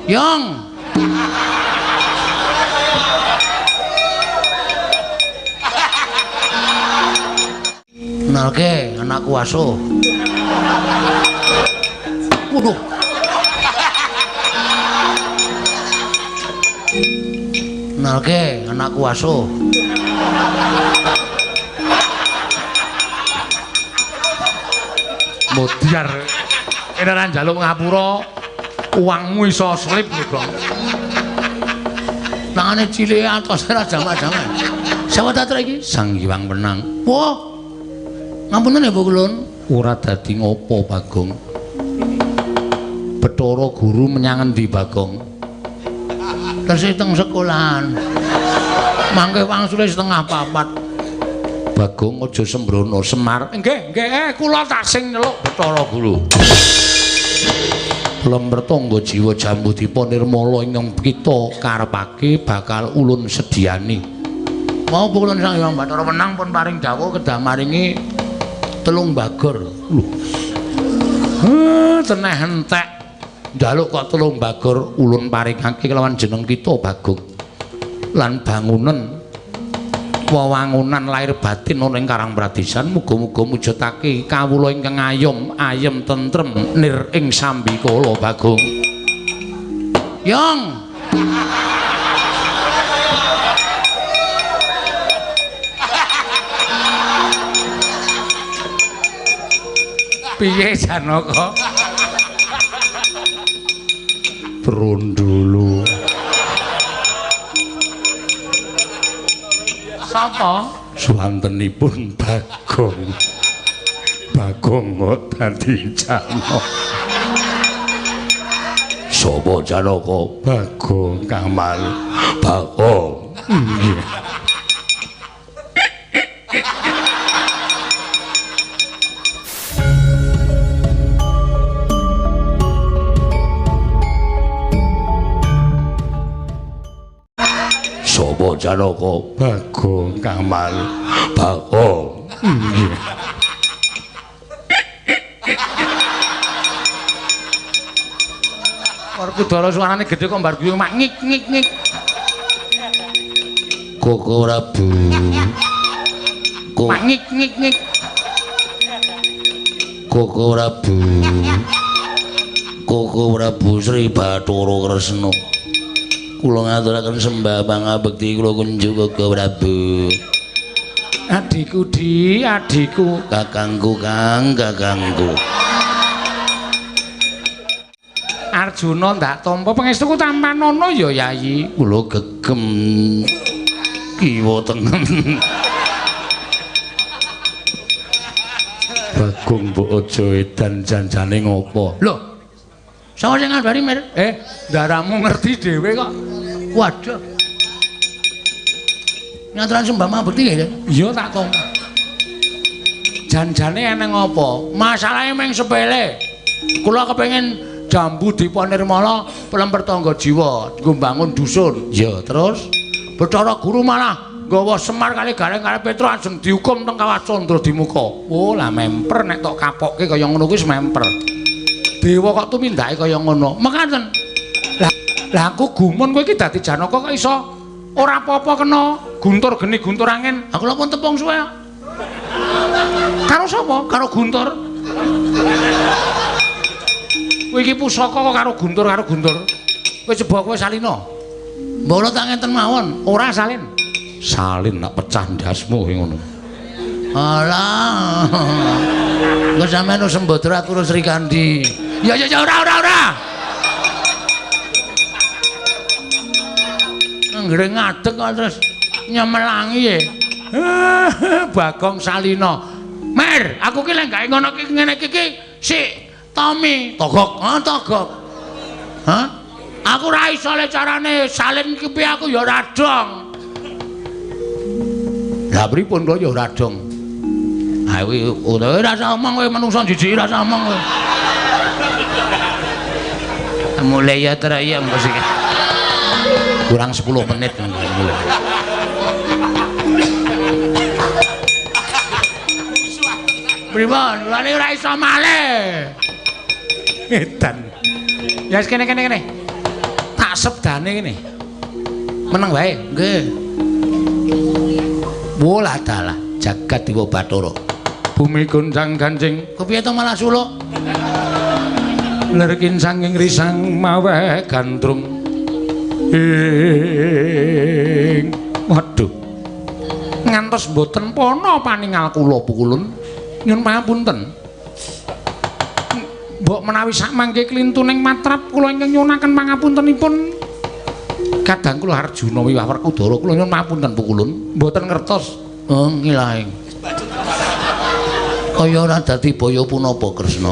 Yong. Kenalke anakku asuh. Waduh. Kenalke anakku asuh. Modiar. Kene ora njaluk ngapura, uangmu iso slip lho, Gong. Tangane cilik atos ora jamak-jamak. Sapa ta iki? Sang Hyang Wenang. Wah. Ngapunten ya, Bu Kulun. Ora dadi ngopo, Bagong. Bathara Guru menyang endi, Bagong? Tesih teng sekolahan. Mangke wangsule 3:30. Bagong aja sembrono, Semar. Nggih, nggih, kula tak sing nyeluk Bathara Guru. Lemper tangga jiwa jambu dipa nirmala ingkang kita karepake bakal ulun sediani. Mau Bu Kulun Sang Hyang Bathara Wenang pun paring dawuh kedah maringi 3 bagor. Lho. Teneh entek. Njaluk kok 3 bagor ulun paringake kelawan jeneng kita Bagong. Lan bangunan wewangunan lahir batin ana ing Karang Pradesan muga-muga mujudake kawula ingkang ayom ayem tentrem nir ing sambikala Bagong. Yong. Piye Janaka? Brondolo. Sapa? Suwantenipun Bagong. Bagong kok dadi Janaka. Sapa Janaka? Bagong Kamal. Bagong. Nggih. Sapa Janaka? Bagong Kamal. Bagong. Nggih. Werkudara suarane gedhe kok mbar guyu mak ngik ngik ngik. Koko Prabu. Mak ngik ngik ngik. Koko Prabu. Koko Prabu Sri Bathara Kresna. Kula ngaturaken sembah pangabekti kula kunjuk Koko Prabu. Adhiku di, adhiku, kakangku kang, kakangku. Arjuna ndak tampa pangestuku tampanono ya Yayi. Kula gegem kiwa tengen. Bagong mbok aja edan janjane ngopo? Lho. Sapa sing ngabari, Mir? Ndaramu ngerti dhewe kok. Waduh. Ngaturan sembah pangabekti ya? Iya tak tampa. Janjane eneng apa? Masalahe mung sepele. Kula kepengin Jambu Dipa Nirmala pelemper tangga jiwa nggo mbangun dusun. Ya, terus Bathara Guru malah nggawa Semar kali Gareng kali Petro ajeng dihukum teng Kawah Candra Dimuka. Oh, lah memper nek tok kapokke kaya ngono kuwi wis memper. Dewa kok tumindake kaya ngono. Mekaten. Lah aku gumun kowe iki dadi Janaka kok iso ora apa-apa kena guntur geni guntur angin. Aku lha pun tepung suwe. Karo sapa? Karo Guntur. Kowe iki pusaka kok karo Guntur karo Guntur. Kowe coba kowe salina. Mbok ora tak ngenten mawon, ora salin. Salin nak pecah ndasmu ngono. Alah. Engko sampean wis sembodra aku Sri Kandi. Ya ya ya ora ora ora. Anggere ngadeg kok terus nyemelangi e. Bagong Salina. Mer, aku ki lek gawe ngono ki ngene iki ki sik Tommy, togok, ha togok. Hah? Aku ora iso le carane salin ki piye aku ya ora dong. Lah pripun kok ya ora dong? Ha kuwi ora usah omong kowe menungso jijik ora usah omong kowe. Mulai ya teraya mesti. Kurang 10 menit mulai. Pripun? Lha ora iso malih. Edan. Ya wis kene kene kene. Tak sebdane ngene. Meneng wae. Nggih. Wolah dalah jagat Dewa Bathara. Bumi goncang ganjing. Kepiye to malah suluk? Lerkin sanging risang maweh gandrung. Ing waduh. Ngantos mboten pana paningal kula pukulun. Nyun pangapunten. Mbok menawi sakmangke klintuning matrap kula ingkang nyuwunaken pangapuntenipun. Kadang kula Arjuna wiwah Werkudara kula nyuwun pangapunten pukulun. Mboten ngertos. Oh ngilaing. Kaya ora dadi baya punapa Kresna.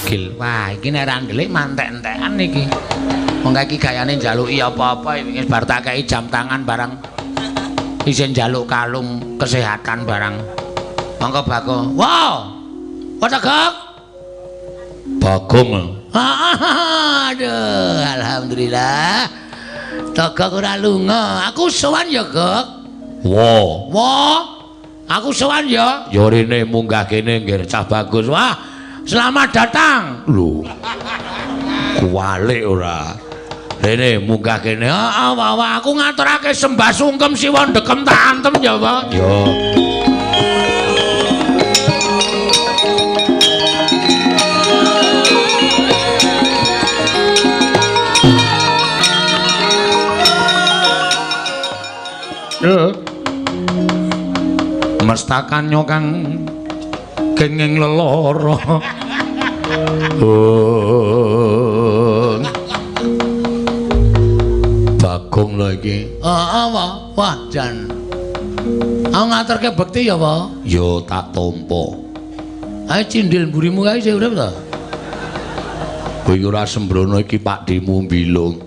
Gil. Wah, iki nek ra ndelik mantek-entekan iki. Wong iki gayane njaluki apa-apa wis bar tak kei jam tangan barang. Isih njaluk kalung kesehatan barang. Monggo Bagong. Wow. Apa Gok? Bagong. Aduh, alhamdulillah. Togok ora lunga. Aku sowan ya, Gok. Wo. Wo. Aku sowan ya. Ya rene munggah kene nggih cah bagus. Wah, selamat datang. Lho. Kuwalik ora. Rene munggah kene. Heeh, wah, wah, aku ngaturake sembah sungkem siwa ndekem tak antem ya, Pak. Ya. Mestakanyo kang kenging lelara. Bagong lho iki. Heeh, wah, wah jan. Aku ngaturke bekti ya, Pak. Ya tak tampa. Ayo cindil mburimu kae isih urip ta? Kowe ora sembrono iki Pakdhemu mbilung.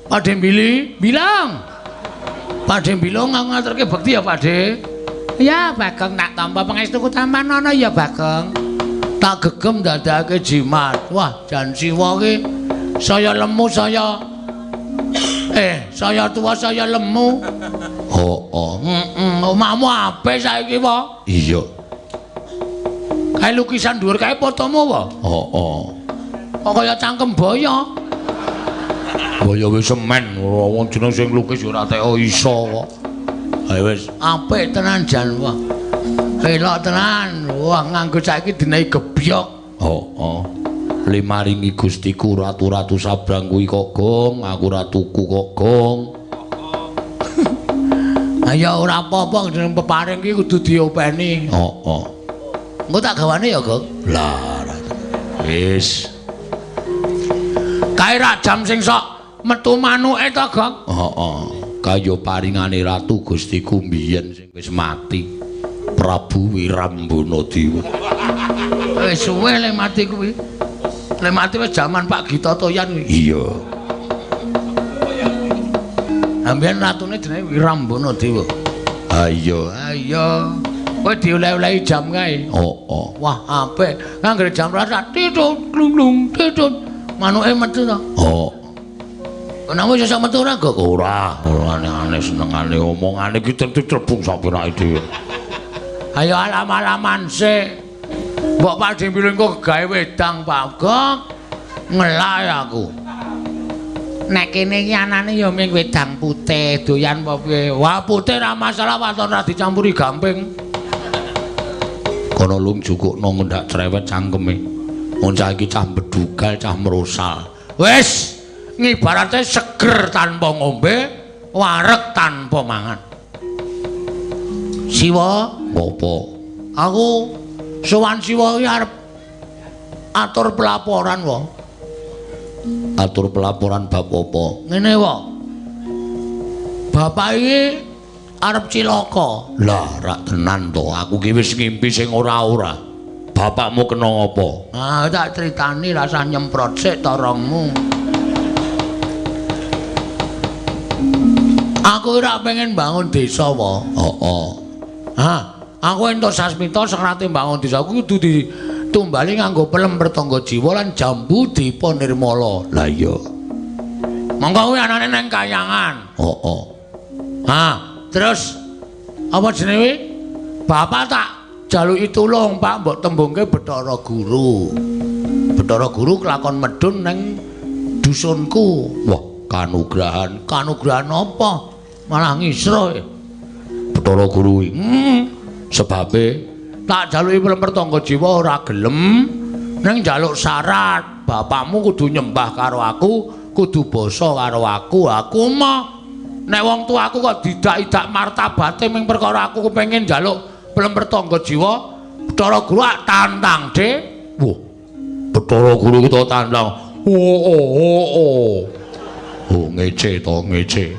Pakdhe mbili, bilang. Pakdhe mbilung aku ngaturke bekti ya, Pakdhe. Ya Bagong tak tampa pangestuku tampan ana ya Bagong. Tak gegem dadake jimat. Wah, jan siwa ki saya lemu saya saya tua saya lemu. Heeh. Heeh, omahmu apik saiki, Pak. Iya. Kae lukisan dhuwur kae fotomu apa? Heeh. Kok kaya cangkem boyo. Boyo wis semen, wong jeneng sing lukis ya ora teko iso kok. Ayo wis apik tenan jan wah. Elok tenan. Wah nganggo saiki dinehi gebyok. Heeh. Limaringi Gustiku ratu-ratu sabrang kuwi kok gong, aku ora tuku kok gong. Ayo ora apa-apa jeneng peparing iki kudu diopeni. Heeh. Engko tak gawane ya, Gong. Lah wis. Kae rak jam sing sok metu manuke to, Gong? Heeh. Kaya paringane ratu Gustiku mbiyen sing wis mati. Prabu Wirambana Dewa. Wis suwe le mati kuwi. Le mati wis jaman Pak Gita Toyan kuwi. Iya. Ambiyen ratune jenenge Wirambana Dewa. Ha iya. Ha iya. Kowe dioleh-olehi jam kae. Heeh. Wah, apik. Anggere jam rasa titut glung-glung titut. Manuke metu to. Heeh. Kenapa iso metu ora, Gok? Ora, ora aneh-aneh senengane omongane iki tentu trebung sapirake dhewe. Ayo alam-alaman sik. Mbok Pakdhe mbilung kok gawe wedang, Pak Gok. Ngelak aku. Nek kene iki anane ya mung wedang putih, doyan apa piye? Wah, putih ora masalah waton ora dicampuri gamping. Kono lung jukukno ngendak cerewet cangkeme. Wong cah iki cah bedugal, cah merosal. Wis, ngibarate seger tanpa ngombe, wareg tanpa mangan. Siwa, ngopo? Aku sowan Siwa iki arep atur pelaporan wae. Atur pelaporan bab apa? Ngene wae. Bapak iki arep cilaka. Lah, rak tenan to. Aku ki wis ngimpi sing ora-ora. Bapakmu kena apa? Ah, tak critani rasah nyemprot sik torongmu. Aku ora pengen bangun desa wae. Heeh. Ah, aku entuk sasmita sekrate bangun desa aku kudu ditumbali nganggo pelem pertangga jiwa lan jambu dipa nirmala. Lah iya. Monggo kuwi anane nang kayangan. Heeh. Ah, terus apa jenenge? Bapak tak jaluki tulung, Pak, mbok tembungke Bathara Guru. Bathara Guru kelakon medhun nang dusunku. Wah, kanugrahan. Kanugrahan apa? Malah ngisro. Bathara Guru. Sebabe tak jaluki pelemper tangga jiwa ora gelem, ning njaluk syarat, bapakmu kudu nyembah karo aku, kudu basa karo aku. Aku mah nek wong tuaku kok didak-idak martabate ming perkara aku kepengin njaluk pelemper tangga jiwa, Bathara Guru tantang, Dik. Wah, Bathara Guru kita tantang. Oh oh oh oh. Oh ngece to, ngece.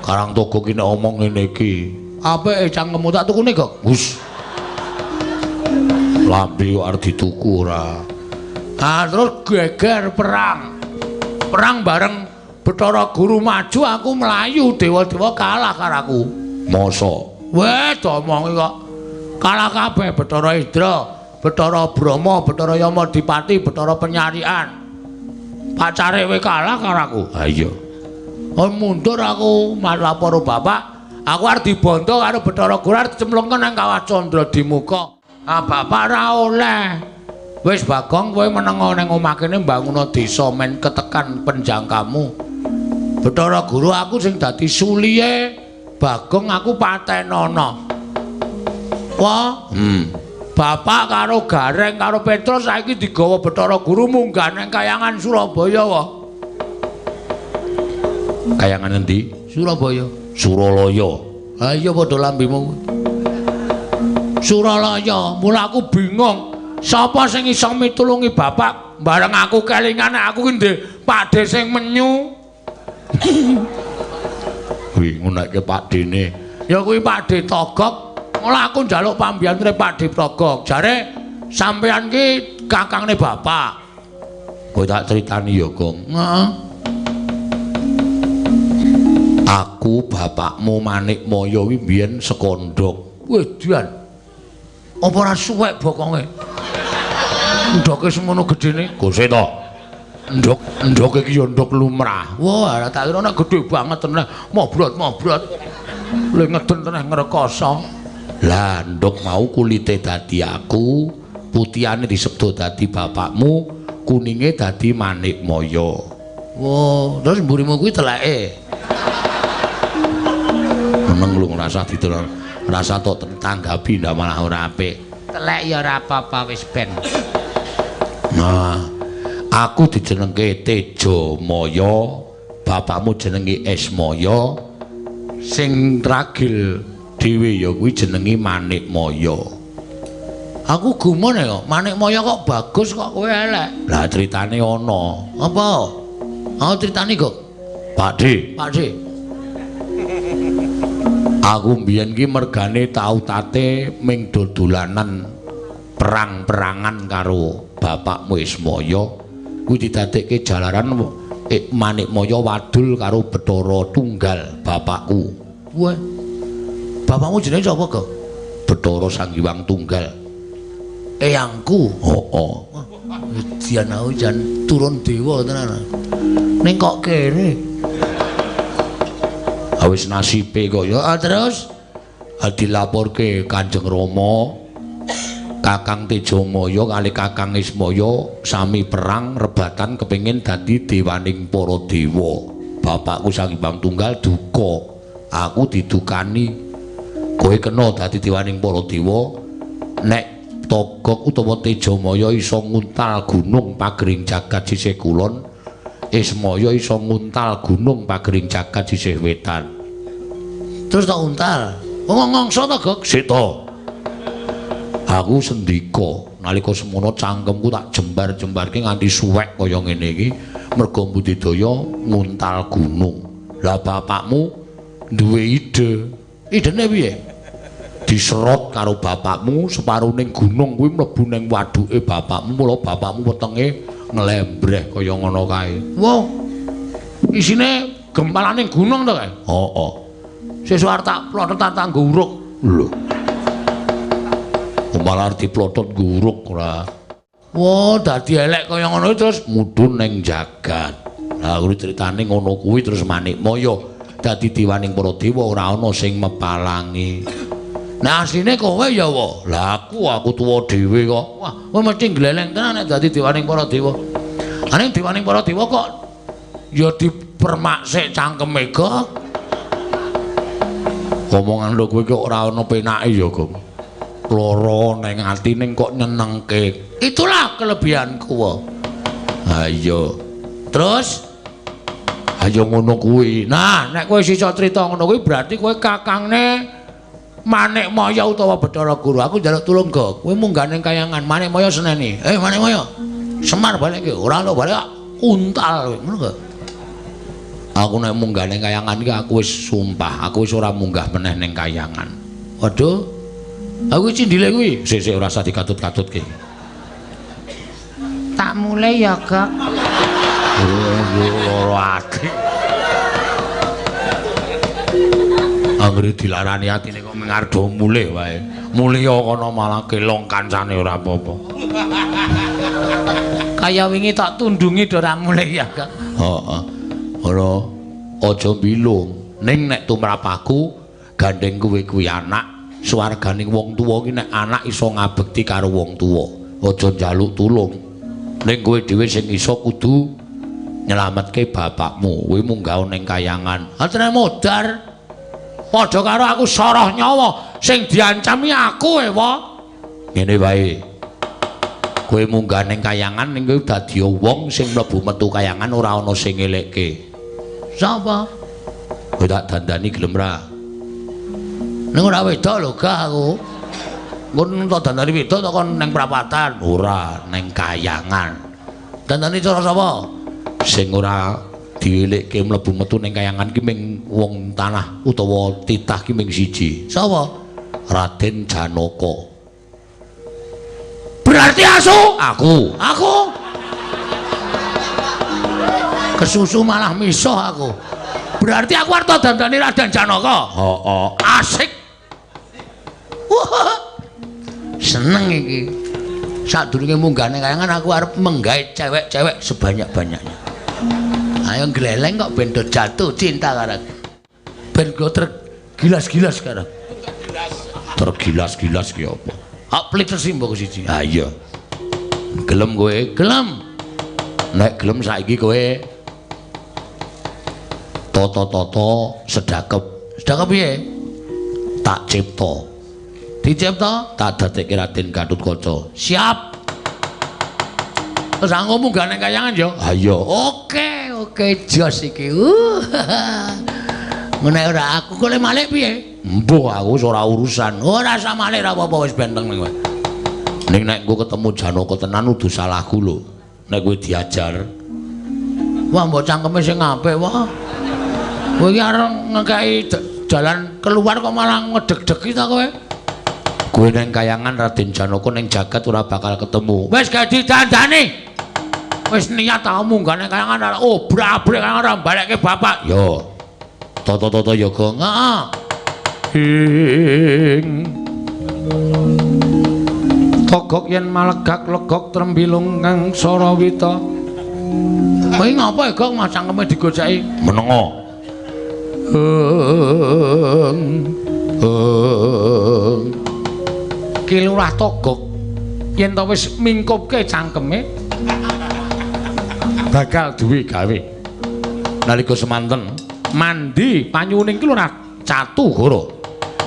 Karang Togo ki nek omong ngene iki. Apike cangkemmu tak tukune kok. Gus. Lambe kok arep dituku ora. Ah terus geger perang. Perang bareng Bathara Guru maju, aku mlayu, dewa-dewa kalah karo aku. Mosok? Weh, diomongi kok. Kalah kabeh Bathara Indra, Bathara Brahma, Bathara Yamadipati, Bathara Penyarian. Pacare kowe kalah karo aku. Ha iya. Oh mundur aku lapor bapak. Aku arep dibondo karo Bathara Guru arep dicemplungke nang Kawah Candra Dimuka. Ah bapak ora oleh. Wis Bagong kowe meneng nang omah kene mbanguna desa men ketekan penjangkamu. Bathara Guru aku sing dadi suliye Bagong aku patenono. Wah, Bapak karo Gareng karo Petrus saiki digawa Bathara Guru munggah nang kayangan Surabaya wae. Kayangan endi? Surabaya. Suralaya. Ha iya padha lambemu. Suralaya, mula aku bingung. Sapa sing iso mitulungi bapak? Bareng aku kelingan aku ki ndek pakde sing menyu. Kuwi ngunekke pakdene. Ya kuwi Pakde Togok. Mula aku njaluk pambiyantune Pakde Togok. Jare sampean ki kakangne bapak. Kowe tak critani ya, Gong. Heeh. Aku bapakmu Manikmaya kuwi mbiyen sekondhok. Wedian. Apa ora suwek bokonge? Ndoke semono gedene. Gose to. Ndok, ndok iki ya ndok lumrah. Wah, ora tak kira nek gedhe banget tenan. Mobrot-mobrot. Le ngeden tenan ngrekoso. Lah, ndok mau kulite dadi aku, putihane disebut dadi bapakmu, kuninge dadi Manikmaya. Wah, terus mburimu kuwi teleke. Meneng lu ngrasa diterang, rasa tok tanggapi ndak malah ora apik. Telek ya ora apa-apa wis ben. Nah, aku dijenengke Tejamaya, bapakmu jenenge Esmaya, sing ragil dhewe ya kuwi jenenge Manikmaya. Aku gumun ya kok, Manikmaya kok bagus kok kowe elek. Lah critane ana. Apa? Aku critane kok. Pakde. Pakde. Aku mbiyen ki mergane tau tate ming dodolanan perang-perangan karo bapakmu Ismaya. Kuwi didadekke jalaran Manikmaya wadul karo Bathara Tunggal bapakku. Wah. Bapakmu jenenge sapa, Gok? Bathara Sang Hyang Tunggal. Eyangku. Heeh. Dian aku jan turun dewa tenan. Ning kok kere. Wis nasibe kok ya. Terus dilaporke Kanjeng Rama, Kakang Tejamaya kali Kakang Ismaya sami perang rebatan kepengin dadi dewaning para dewa. Bapakku Sang Hyang Tunggal duka, aku didukani. Kowe kena dadi dewaning para dewa nek Togok utawa Tejamaya iso nguntal gunung pagering jagat sisih kulon, Ismaya iso nguntal gunung pagering jagat sisih wetan. Terus tak untal. Wong ngongso to, Gok? Sik to. Aku sendika nalika semono cangkemku tak jembar-jembarke nganti suwek kaya ngene iki merga budidaya nguntal gunung. Lah bapakmu duwe ide. Idene piye? Diserot karo bapakmu separuning gunung kuwi mlebu ning waduke bapakmu, mula bapakmu wetenge nglembreh kaya ngono kae. Wah. Isine gempalaning gunung to kae? Heeh. Sesuk arep tak plotot tak nggo uruk. Lho. Malah diplotot nggo uruk ora. Wah, dadi elek kaya ngono terus mudhun ning jagat. Lah kuwi critane ngono kuwi terus Manikmaya dadi dewaning para dewa ora ana sing mepalangi. Nah asline kowe ya wa. Lah aku tuwa dhewe kok. Wah, kowe mesti gleleng tenan nek dadi dewaning para dewa. Aning dewaning para dewa kok Ya dipermak sik cangkeme, Gok. Omongan lho kowe iki ora ana penake ya, Gong. Lara ning ati ning kok nyenengke. Itulah kelebihanku. Ha iya. Terus ayo ngono kuwi. Nah, nek kowe iso crita ngono kuwi berarti kowe kakangne Manikmaya utawa Bathara Guru. Aku njaluk tulung, Gok. Kowe munggah ning kayangan Manikmaya seneni. Manikmaya. Semar balik ki. Ora ono balik untal kowe. Ngono gak? Aku nek munggah ning kayangan iki aku wis sumpah, aku wis ora munggah meneh ning kayangan. Waduh. Aku cindile kuwi. Sik-sik ora usah dikatut-katutke. Tak mulai ya, Gok. Loro ati. Anggere dilarani atine kok mengardo mulih wae. Mulih kono malah kelong kancane ora apa-apa. Kaya wingi tak tundungi do ora mulih ya, Gok. Heeh. Ora aja bilung. Ning nek tumrap aku gandeng kowe kuwi anak, swarganing wong tuwa ki nek anak iso ngabekti karo wong tuwa. Aja njaluk tulung. Ning kowe dhewe sing iso kudu nyelametke bapakmu. Kowe munggah ning kayangan. Atene modar. Padha karo aku soroh nyawa sing diancami aku ewa. Ngene wae. Kowe munggah ning kayangan ning kowe dadi wong sing mlebu metu kayangan ora ana sing ngelekke. Sapa? Kowe tak dandani gelem ra? Ning ora wedok lho gak aku. Ngono tak dandani wedok tak kon ning prapatan. Ora, ning kayangan. Dandani cara sapa? Sing ora dielekke mlebu metu ning kayangan ki ming wong tanah utawa titah ki ming siji. Sapa? Raden Janaka. Berarti asu? Aku. Aku. Kesusu malah misuh aku. Berarti aku arep dandani Raden Janaka. Heeh. Asik. Wah. Seneng iki. Sadurunge munggah ning kayangan aku arep menggaet cewek-cewek sebanyak-banyaknya. Ayo gleleng kok ben do jatuh cinta karo aku. Ben go tergilas-gilas karo. Tergilas-gilas ki apa? Hak pelit tersimbok siji. Ha iya. Gelem kowe? Gelem. Nek gelem saiki kowe toto-toto sedakep. Sedakep piye? Tak cipta. Dicipta? Tak dadekke Raden Gatotkaca. Siap. Terus aku munggah ning kayangan ya? Ha iya. Oke, oke jos iki. Ngene ora aku kok le malik piye? Mbuh aku wis ora urusan. Ora usah malik ora apa-apa wis benteng ning kowe. Ning nek engko ketemu Janaka tenan udu salahku lho. Nek kowe diajar. Wah mbok cangkeme sing apik wah. Kowe iki arep ngekeki jalan keluar kok malah ngedeg-degi ta kowe? Kowe ning kayangan Raden Janaka ning jagat ora bakal ketemu. Wis gak didandani. Wis niat ta munggah ning kayangan obrak-abrik kayangan ora balekke bapak. Yo. Toto-toto ya, Gong. Heeh. Ing togok yen malegak legok trembilung kang sarawita. Kowe ngapa ya, Gong, mas cangkeme digoceki? Menengo. Ki Lurah Togok yen to wis mingkupke cangkeme bakal duwe gawe. Nalika semanten mandi panyuning ki Lurah Catugara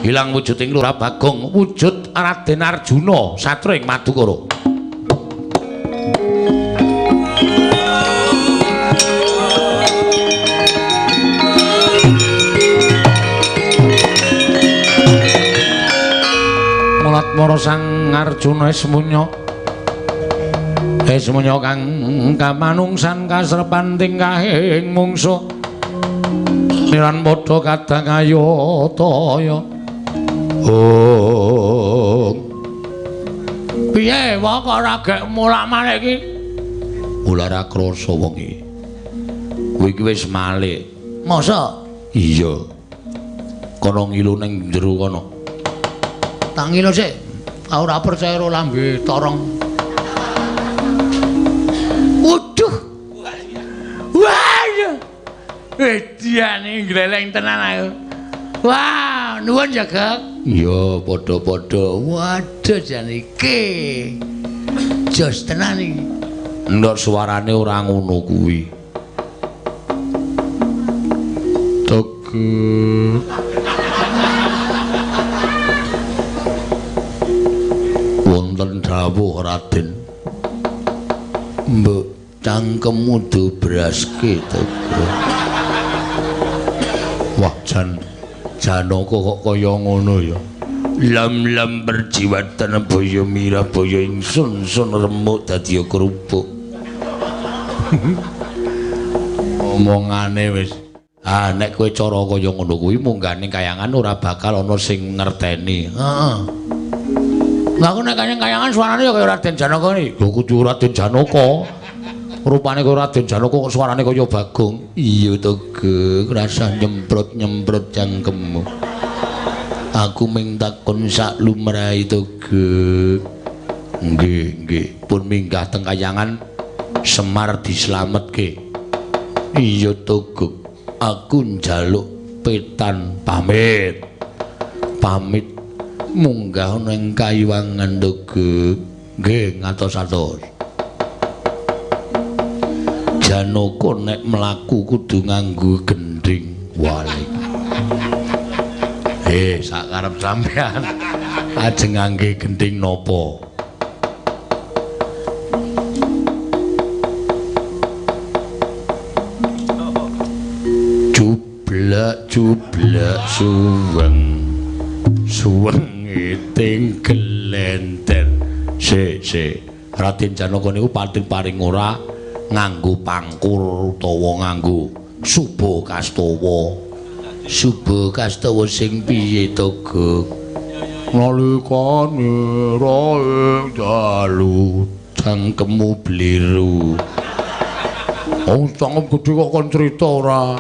ilang wujuding Lurah Bagong wujud Raden Arjuna satria ing Madukara. Mulat mara Sang Arjuna esmunya esmunya kang kamanungsan kasrepan tingkahing mungsuh niran padha kadang ayataya. Oh. Piye wae kok ora gek mulak-malik iki? Ora ora krasa wong iki. Kowe iki wis malik. Masa? Iya. Kono ngilu ning jero kono. Tak ngilu sik. Aku ora percaya karo lambe torong. Waduh. Waduh. Ediane gleleng tenan aku. Wah, nuwun ya, Gek. Iya, padha-padha. Waduh jan iki. Jos tenan iki. Ndok suarane ora ngono kuwi. Togok. Wonten dawuh Raden. Mbok cangkemmu dobraske Togok. Wah, jan Janaka kok kaya ngono ya. Lam-lam perjiwatan baya mirah baya ingsun sun remuk dadi kerupuk. Omongane wis. Ah, nek kowe cara kaya ngono kuwi munggah ning kayangan ora bakal ana sing ngerteni. Heeh. Lah aku nek kayang kayangan suarane ya kaya Raden Janaka iki. Ya kudu Raden Janaka. Rupane kaya Raden Janaka kok suarane kaya Bagong. Iya to, Gek, rasah nyemprot-nyemprot cangkemmu. Aku ming takon sak lumrahe to, Gek. Nggih, nggih. Pun minggah teng kayangan Semar dislametke. Iya to, Gek. Aku njaluk petan pamit. Pamit munggah ning kayuwangan to, Gek. Nggih, ngatos-atos. Janaka nek mlaku kudu nganggo gendhing walik. Sak karep sampean ajeng ngangge gendhing napa? Jublek jublek suweng suweng iting gelenter. Sik sik, Raden Janaka niku pating paring ora nganggo pangkur utawa nganggo suba kastawa. Suba kastawa sing piye to, Gek? Nalikane rae dalu cangkemmu bliru. Oh, cangkem gedhe kok kon crita ora?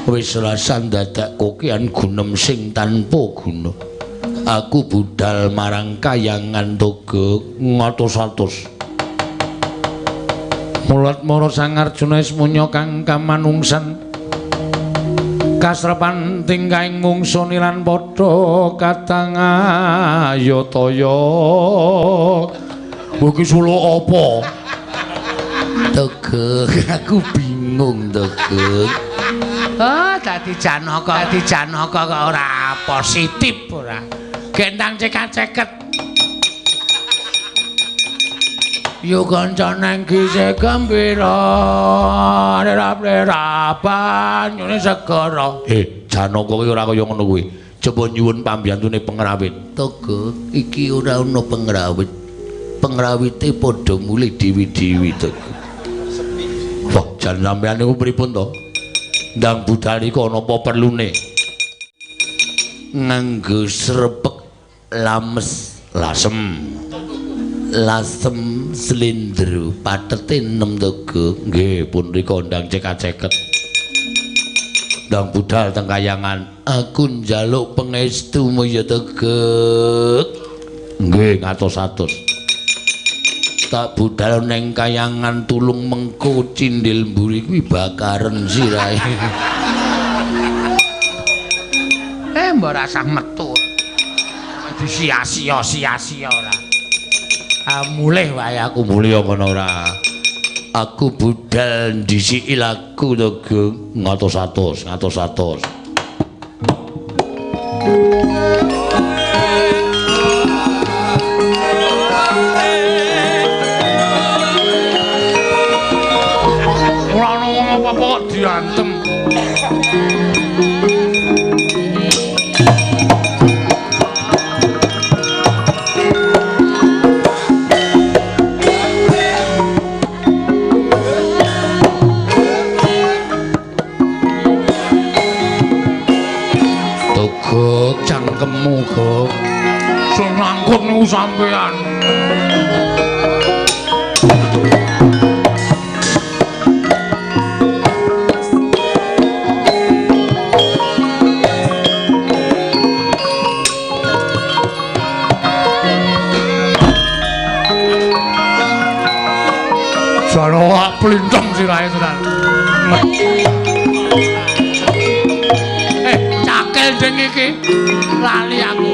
Wis rasan dadak kokian gunem sing tanpa guna. Aku budal marang kayangan to, Gek, ngatos-atos. Mulat mara Sang Arjuna ismunya kang kamanungsan. Kasrepan tingkahing mungsu nilan padha katang ayataya. Iki suluk apa? Togok, aku bingung Togok. Oh, dadi Janaka, dadi Janaka kok ora positif ora. Gendang cekak-ceket. Yo kanca nang gisih gembira, rap-rapan nyune segara. Janaka iki ora kaya ngono kuwi. Coba nyuwun pambiyantune pengrawit. Togok, iki ora ana pengrawit. Pengrawite padha mulih dewi-dewi, Togok. Wah, jan sampeyan niku pripun to? Ndang budal iku ana apa perlune? Nganggo srepek lames lasem. Lasem slindro patete 6 Togok. Nggih, pun rika ndang cekak-ceket. Ndang budal teng kayangan. Aku njaluk pangestumu ya Togok. Nggih, ngatos-atos. Tak budal neng kayangan tulung mengko cindil mburi kuwi bakaren sirahe. Mbok rasah metu. Disia-sia sia-sia ora. Ah, mulih wae aku mulih ngono ora. Aku budal ndhisiki laku to, Geng. Ngatos-atos, ngatos-atos. Ora ono wong apa-apa kok diantem. Togok cangkemmu, Gok. Sing ngangkut niku sampean. Jare plintong sirahe tenan. Cakel ding iki lali aku.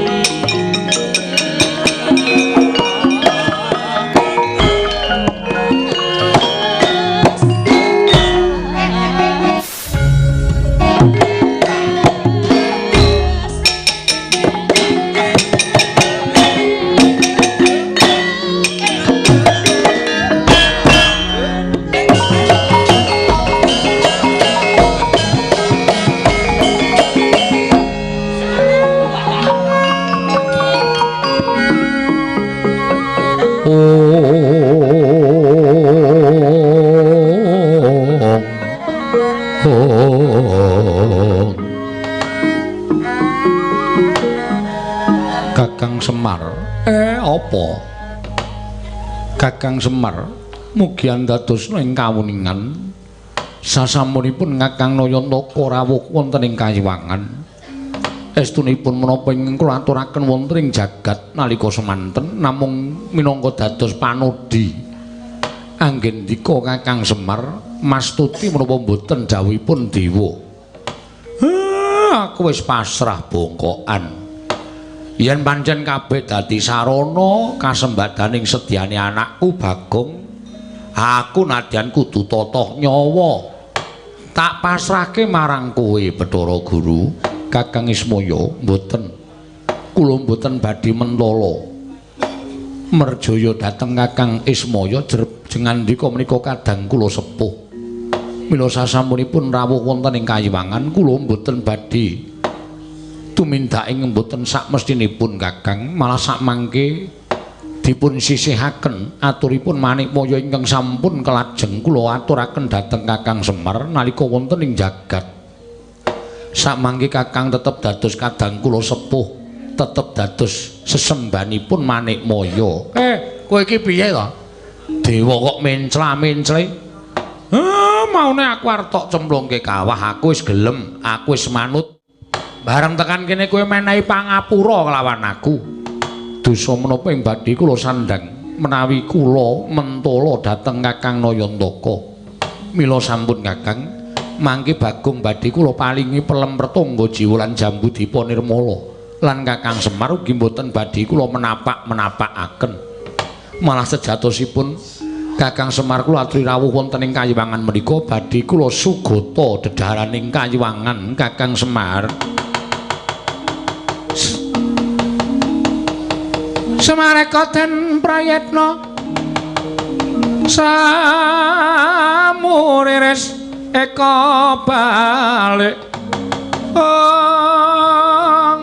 Oh. Kakang Semar, apa? Kakang Semar mugi andadosna ing kawuningan sasampunipun Kakang Nayantaka rawuh wonten ing Kayiwangan. Estunipun menapa ingkang kula aturaken wonten ing jagat nalika semanten namung minangka dados panodhi. Anggendika Kakang Semar mastuti menapa mboten dawuhipun dewa. Aku wis pasrah bongkokan. Yen pancen kabeh dadi sarana kasembadaning sedyane anakku Bagong, aku nadyan kudu totoh nyawa. Tak pasrahke marang kowe Bathara Guru. Kakang Ismaya mboten. Kula mboten badhe mentala. Merjaya dhateng Kakang Ismaya jengandika menika kadang kula sepuh. Mila sasampunipun rawuh wonten ing Kayiwangan kula mboten badhe tumindake mboten sakmestinipun Kakang, malah sakmangke dipun sisihaken aturipun Manikmaya ingkang sampun kelajeng kula aturaken dhateng Kakang Semar nalika wonten ing jagat. Sakmangke Kakang tetep dados kadang kula sepuh, tetep dados sesembanipun Manikmaya. Kowe iki piye to? Dewa kok mencla-mencle. Maune aku arep tok cemplungke kawah, aku wis gelem, aku wis manut. Bareng tekan kene kowe menehi pangapura kelawan aku. Dosa menapa ing badhe kula sandhang menawi kula mentala dhateng Kakang Nayantaka. Mila sampun Kakang, mangke Bagong badhe kula palingi pelem pertangga jiwa lan jambu dipa nirmala. Lan Kakang Semar ugi mboten badhe kula menapak-menapakaken. Malah sejatosipun Kakang Semar kula aturi rawuh wonten ing Kayiwangan menika badhe kula sugata dedhaharaning Kayiwangan Kakang Semar. Semareka den prayetna samuriris eka balik ong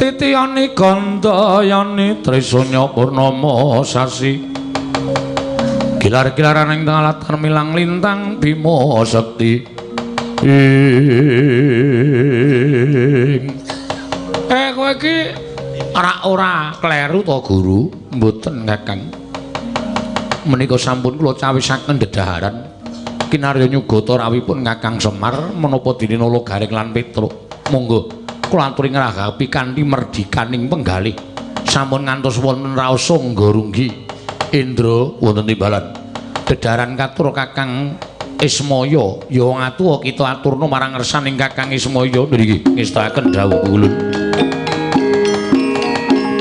titiyani gandayani trisanya purnama sasi gilar-gilaran ing latar milang lintang bima sekti ing. Kowe iki ora kleru to Guru? Mboten Kakang. Menika sampun kula cawisaken dedaharan kinarya nyugata rawuhipun Kakang Semar menapa dene Nala Gareng lan Petruk. Monggo kula aturi ngragapi kanthi merdikaning penggalih. Sampun ngantos wonten raos sangga runggi Indra wonten timbalan. Dedaharan katur Kakang Ismaya ya wong atuwa kita aturna marang ngersaning Kakang Ismaya ngriki ngestakaken dawuh kula.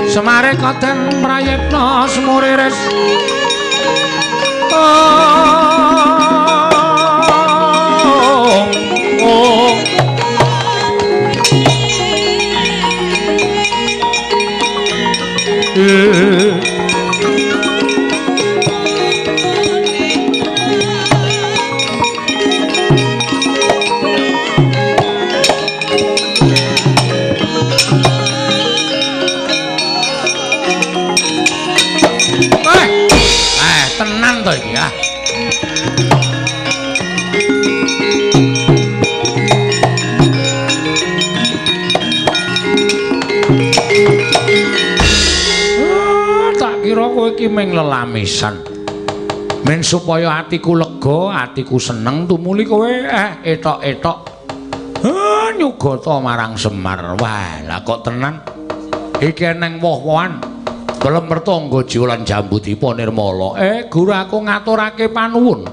Semare kaden prayitna semuriris ong ong. Tenan to iki ah. Tak kira kowe iki mung lelamisan. Men supaya atiku lega, atiku seneng tumuli kowe etok-etok nyugata marang Semar. Wah, lah kok tenan. Iki eneng woh-wohan. Pelem pertangga jiwa lan jambu dipa nirmala. Guru aku ngaturake panuwun.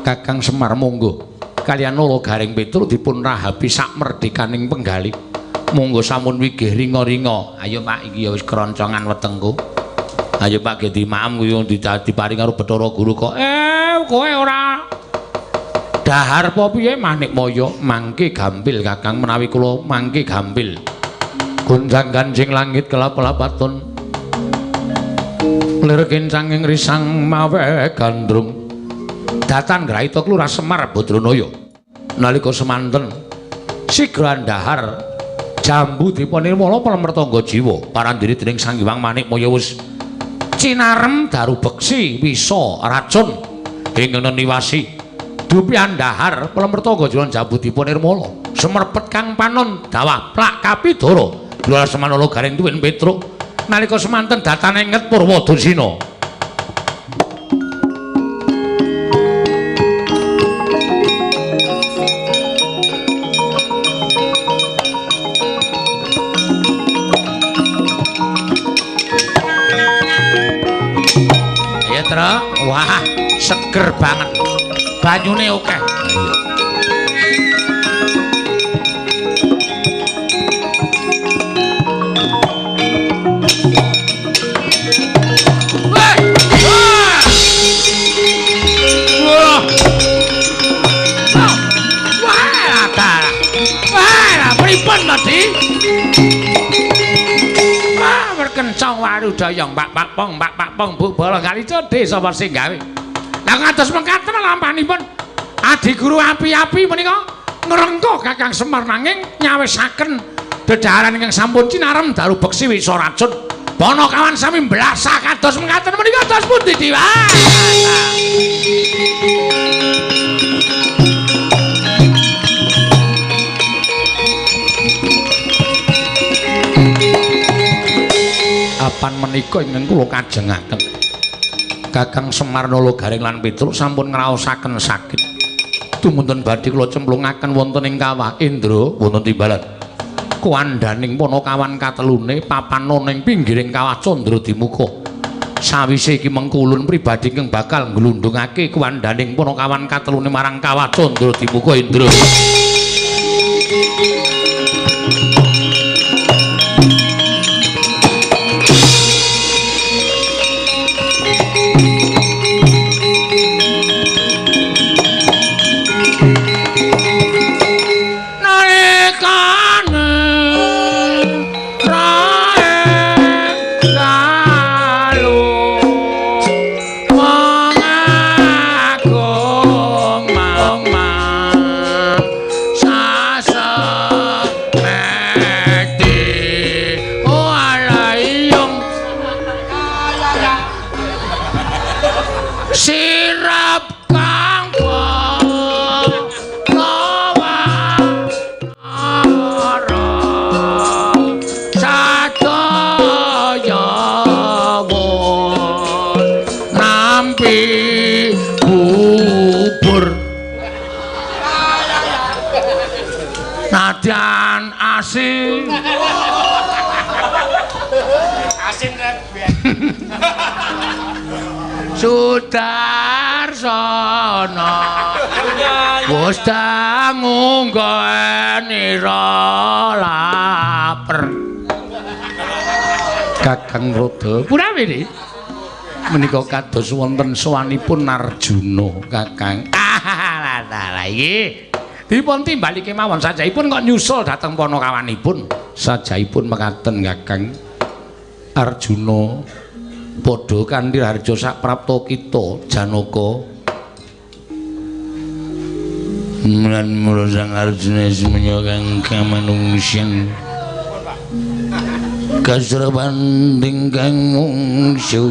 Kakang Semar monggo. Kaliyan Nala Gareng Petruk dipun rahabi sak merdikaning penggalih. Monggo sampun wigih ringa-ringa. Ayo Pak, iki ya wis keroncongan wetengku. Ayo Pak ge dimaem kuwi diparing karo Bathara Guru kok. Kowe ora dahar apa piye Manikmaya? Mangke gampil Kakang menawi kula mangke gampil. Gonjang-ganjing langit kelap-lapaton. Lir kencanging risang mawe gandrung. Datan Grahita Kelurahan Semar Badranaya. Nalika semanten sigra ndahar jambu dipa nirmala pelem pertangga jiwa parandene dening Sang Hyang Manikmaya wis cinarem daru beksi wisa racun ingkang neniwasi Dupian dahar Pelemerta Gajalan jabutipun Nirmala. Semerpet kang panon dawah plak kapidara. Lha Semanala Gareng tuwin Petruk nalika semanten datane nget Purwadasina. Wah, seger banget. Banyune akeh. Iya. Wah! Wah! Wah! Wah, wah, pripun tadi? Wah, berkencang warudaya mbak pak pong mbak pak pong bu bolong kali codhe sapa sing gawe. Lah ngantos mekaten lampanipun adi guru api-api menika ngrengkuh Kakang Semar nanging nyawisaken dedaharan ingkang sampun cinarem daru beksi wisa racun. Panakawan sami mblasah kados mekaten menika dos pundi Dewa? Apan menika ingkang kula kajengaken Kakang Semar Nala Gareng lan Petruk sampun ngraosaken sakit. Tumunten badhe kula cemplungaken wonten ing kawah Indra wonten timbalan. Kuwandaning panakawan katelune papan ing pinggiring kawah Candra Dimuka. Sawise iki mengko ulun pribadi ingkang bakal nglundhungake kuwandaning panakawan katelune marang kawah Candra Dimuka Indra. Nadyan asin. Asin rebek. Sudarsono wis dangu nggonira laper. Kakang Rada punawi menika kados wonten sowanipun Arjuna Kakang. Ah lah iki dipun timbali kemawon sajaipun kok nyusul dhateng panakawanipun. Sajaipun mekaten Kakang Arjuna padha kanthi harja saprapta kita Janaka. Lan mula Sang Arjuna semenyo kang kamanungsan kasraban ingkang mungsu.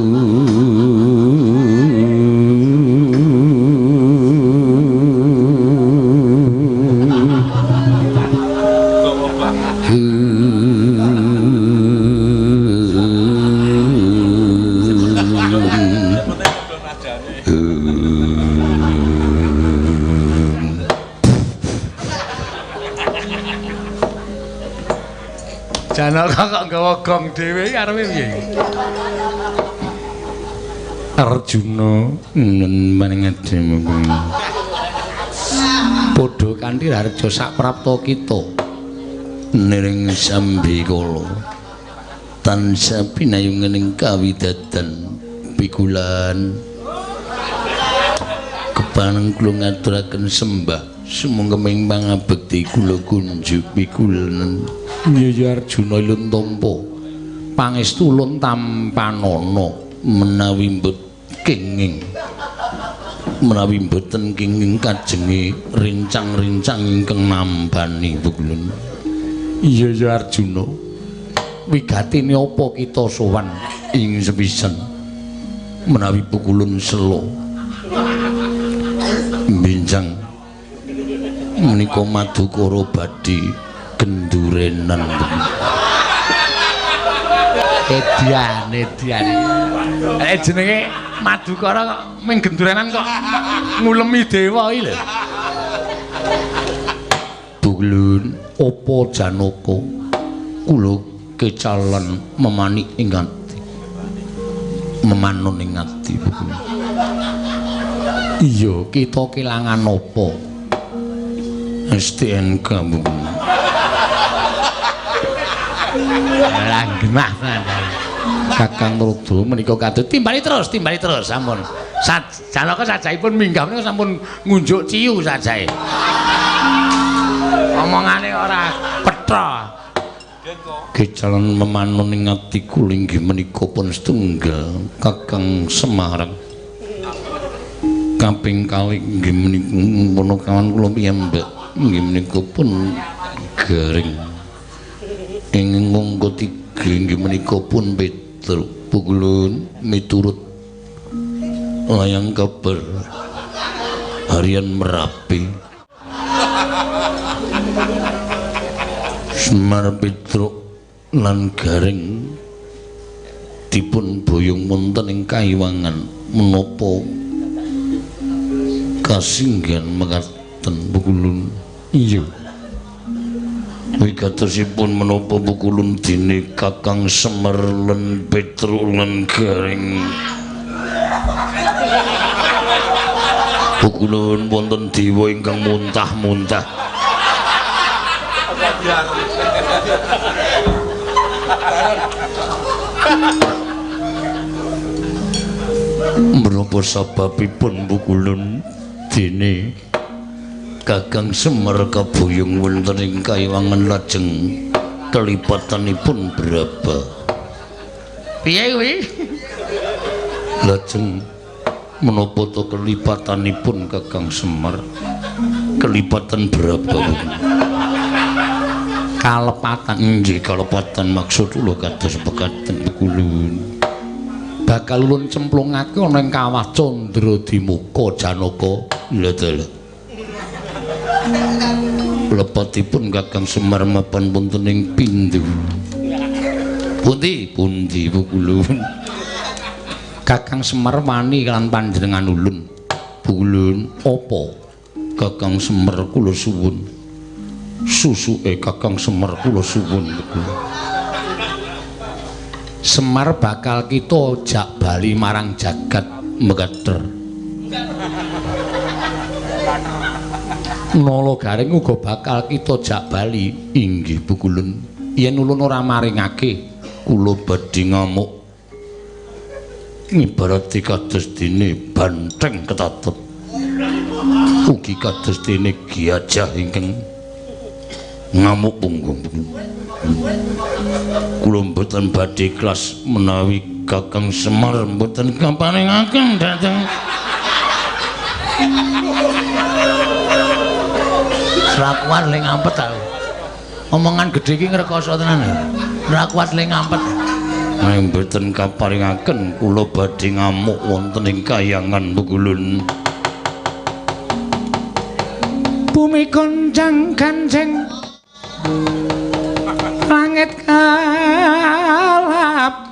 Janaka kok nggawa gong dhewe arepe piye? Arjuna nen maring adimu. Padha kanthi harja saprapta kita niring sambikala tansah pinayungan kawidadan pikulan kepaneng kula ngaturaken sembah sumangga ing pangabekti kula kunjuk pikulan. Iya ya Arjuna ilun tampa pangestu ulun tampanana menawi mbet kenging menawi mboten kenging kajenge rincang-rincang ingkang nambani pukulun. Iya ya Arjuna wigatine apa kita sowan ing sepisan menawi pukulun sela Binjang menika Madukara badhe gendurenan. Edian, edian. Jenenge Madukara kok ming gendurenan kok ngulemi dewa iki lho. Buglun apa Janaka kula kecalan memanik ing ati. Memanun ing ati. Iya, kita kelangan apa? STNK Buglun. Lah genah tenan. Kakang Rudra menika kados timbali terus sampun. Janaka sajaipun minggah menika sampun ngunjuk ciu sajae. Omongane ora petha. Kecalan memanun ing ati kula inggih menika pun setunggal Kakang Semar. Kaping kalih inggih menika punakawan kula piyambak inggih menika pun garing. Ing angka 3 inggih menika pun Petruk Pukulun miturut layang kabar harian Merapi. Semar Petruk lan Gareng dipun boyong wonten ing kayiwangan menapa kasinggihan mekaten Pukulun. Iya. Wigatosipun menapa Pukulun dene Kakang Semar lan Petruk lan Gareng. Pukulun wonten dewa ingkang muntah-muntah. Menapa sababipun Pukulun dene Kakang Semar kaboyong wonten ing kayiwangan lajeng kelipatanipun berapa? Piye kuwi? Lajeng menapa to kelipatanipun Kakang Semar? Kelipatan berapa? Kalepatan. Nggih, kalepatan maksud kula kados pekaten Pukulun. Bakal ulun cemplungake ana ing kawah Candradimuka Janaka. Lha dalah. Lepatipun Kakang Semar mapan wonten ing pindu. Pundi? Pundi Pukulun? Kakang Semar wani lan panjenengan ulun. Pukulun apa? Kakang Semar kula suwun. Susuke Kakang Semar kula suwun. Semar bakal kita jak bali marang jagat mekater. Nala Gareng uga bakal kita jak bali. Inggih Pukulun. Yen ulun ora maringake kula badhe ngamuk. Ngibarate kados dene banteng ketatut. Ugi kados dene gajah ingkang ngamuk punggung. Kula mboten badhe ikhlas menawi Kakang Semar mboten kaparingaken dhateng. Ora kuat le ngampet aku. Omongan gedhe iki ngrekoso tenan. Ora kuat le ngampet. Nek mboten kaparingaken kula badhe ngamuk wonten ing kayangan Pukulun. Bumi goncang ganceng langit kalap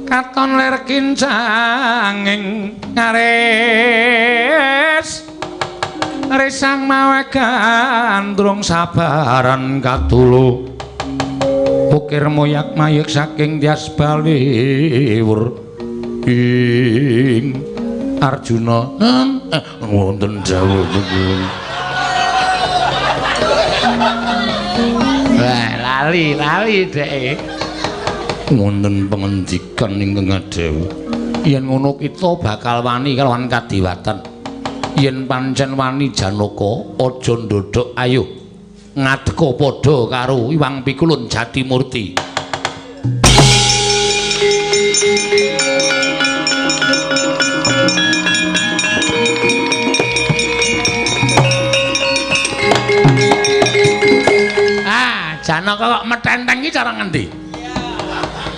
katon lir kincanging ngaris risang mawe gandrung sabaran katulu ukir moyak mayek saking tias baliwur ing Arjuna wonten dawuh Pukulun. Wah, lali dheke. Wonten pangendikan ingkang adhawuh. Yen ngono kita bakal wani kalawan kadiwatan. Yen pancen wani Janaka, aja ndodhok ayo ngadeka padha karo Iwang Pikulun Jatimurti. Ah, Janaka kok metenteng iki cara ngendi?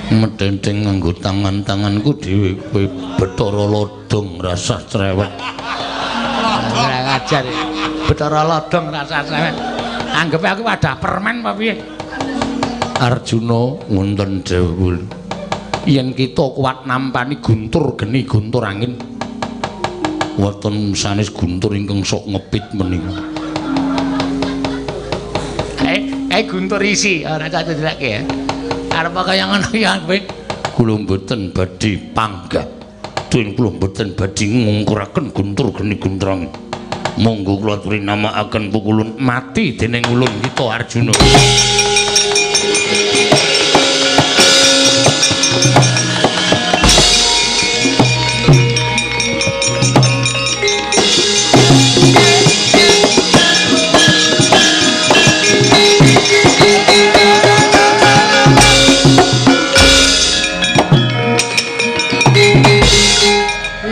Metenteng nganggo tangan-tanganku dhewe kowe Bathara Lodong rasah cerewet. Ora Ajar. Bathara Lodong rasa sampean. Anggepe aku wadah permen apa piye? Arjuna wonten dawuh. Yen kita kuat nampani guntur geni guntur angin. Wonten sanes guntur ingkang sok ngepit menika. Guntur isi ora tak cedhake ya. Arep kaya ngono ya kowe. Kula mboten badhe panggah. Tuwin kula mboten badhe ngungkuraken guntur geni guntur angin. Monggo kula aturi namakaken pukulun mati dening ulun kita Arjuna.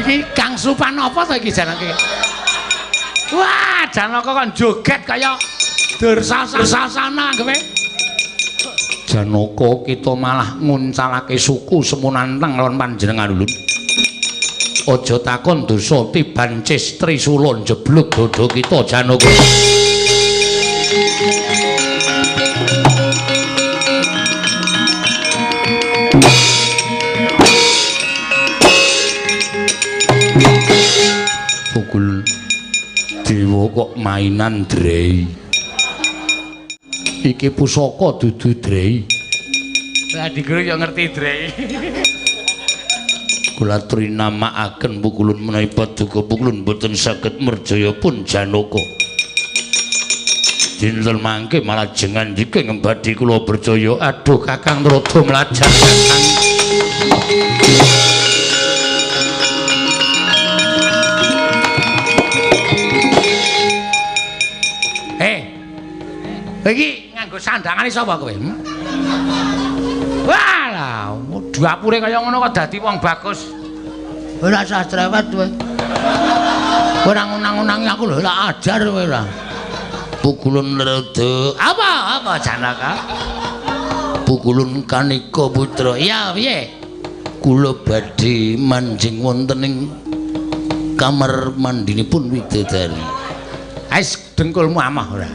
Iki Kang Supan apa to iki janake? Wah, Janaka kon joget kaya Dursasana kowe. Janaka kita malah nguncalake suku semunantang lawan panjenengan ulun. Aja takon dosa tiban cis trisula njeblug dada kita Janaka. Pukul dewa kok mainan drei. Iki pusaka dudu drei. Lah diguru yo ngerti drei. Kula aturi namakaken pukulun menawi paduka pukulun boten saged merjaya pun Janaka. Dinten mangke malah jengan jika ngembadi kula percaya. Aduh Kakang rada mlajar Kakang. Iki nganggo sandangane sapa kowe? Wah, lah dapure kaya ngono kok dadi wong bagus. Ora usah cerewet kowe. Ora ngunang-unangi aku lho, tak ajar kowe ora. Pukulun rada. Apa? Apa Janaka? Pukulun Kanika putra. Iya, piye? Kula badhe manjing wonten ing kamar mandinipun widodari. Ais dengkulmu amah ora.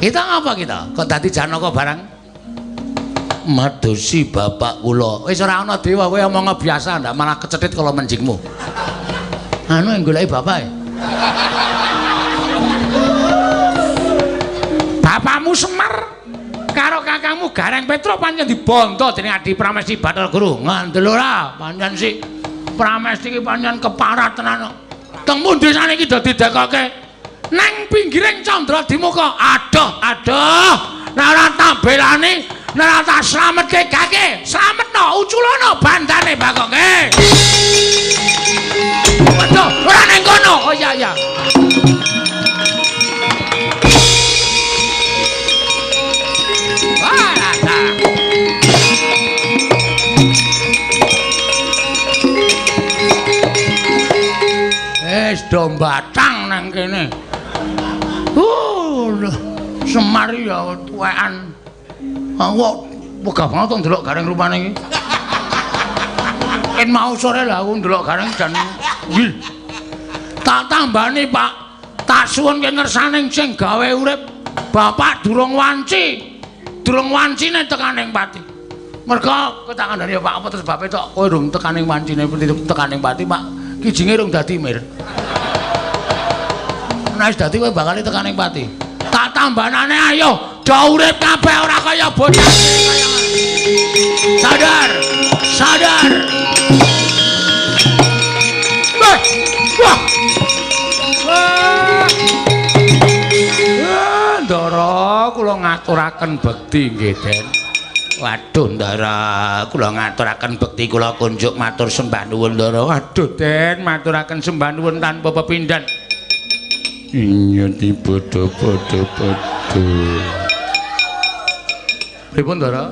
Kita ngapa kita? Kok dadi Janaka barang? Madosi bapak kula. Wis ora ana dewa kowe omong biasa ndak malah kecethit kala menjingmu. Anu yang goleki bapake. Bapakmu Semar karo kakangmu Gareng Petruk pancen dibondo dening Adi Pramesti Bathara Guru. Ngandel ora pancen si Pramesti iki pancen keparat tenan. Teng pundi saniki dadi dekoke? Nang pinggiring Candra Dimuka. Aduh, aduh. Nek ora tak belani, nek ora tak slametke gake, slametno uculono bandane Bagong. Waduh, ora nang kono. Oh iya iya. Wah, ta. Wis do mbatang nang kene. Semar ya tuwekan. Aku kok wegah banget to ndelok Gareng rupane iki. Ken mau sore lah aku ndelok Gareng jan wih. Tak tambani, Pak. Tak suwunke ngersane sing gawe urip. Bapak durung wanci. Durung wancine tekaning pati. Mergo kowe tak kandhani ya Pak, apa terus bape tok kowe durung tekaning wancine tekaning pati, Pak. Kijinge rung dadi mir. Nek wis dadi kowe bakal tekaning pati. Tak tambanane ayo do urip kabeh ora kaya bocah kaya. Sadar, sadar. Wah. Wah. Wah. Ndara kula ngaturaken bekti nggih, Den. Waduh, Ndara, kula ngaturaken bekti kula kunjuk matur sembah nuwun, Ndara. Waduh, Den, maturaken sembah nuwun tanpa pepindhan. Iya tiba padha padha. Pripun, Ndara?